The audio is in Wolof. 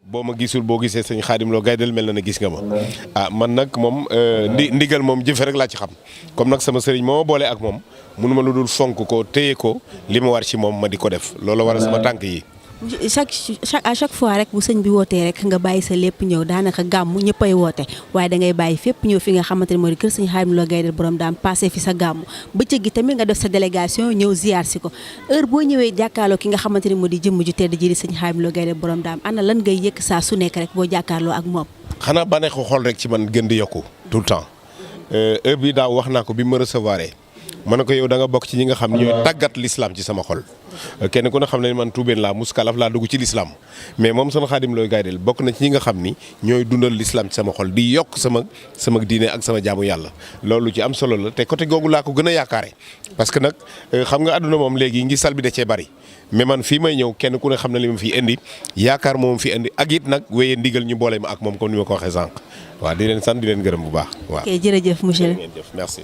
boo ma gisul boo gisee sëñ Xaadim Lo Gaydel mel na ne gis nga ma man nag moom ndigal moom jëfe rek laa ci xam comme nag sama sëriñ moo ma boole ak moom mënuma lu dul fonk ko téye ko li ma war ci moom ma di ko def loolu war a sama tànk yi. à chaque fois rek bu sëñ bi wootee rek nga bàyyi sa lépp ñëw daanaka gàmmu ñëppay woote waaye da ngay bàyyi fépp ñëw fi nga xamante ne moo di kër sëñ Xaadim Lo Gaydel borom daam passé fi sa gàmmu bëccëg gi tamit nga def sa délégation ñëw ziar si ko heure boo ñëwee jàkkaarloo ki nga xamante ne moo di jëmm ju tedd ji di sëñ Xaadim Lo Gaydel borom daam ana lan ngay yëkk saa su nekk rek boo jàkkaarloo ak moom. xanaa bànneexu xool rek ci man gën di yokku tout le temps heure bi daaw wax naa ko bi ma recevoir ma ne ko yow da nga bokk ci ñi nga xam ne ñooy tàggat l'islam ci sama xol kenn ku ne xam ne man tuubeen laa muskalaf laa dugg ci l'islam mais moom sama Xaadim Lo Gaydel bokk na ci ñi nga xam ni ñooy dundal l'islam ci sama xol di yokk sama diine ak sama jaamu yàlla loolu ci am solo la te côté googu laa ko gën a yaakaare parce que nag xam nga àdduna moom léegi ngi sal bi da cee bari mais man fii may ñëw kenn ku ne xam ne li ma fi indi yaakaar moom fi indi ak it nag wéyee ndigal ñu boole ma ak moom comme ni ma ko waxee sànq waaw di leen sant di leen gërëm bu baax waaw. ok jërëjëf monsieur. merci.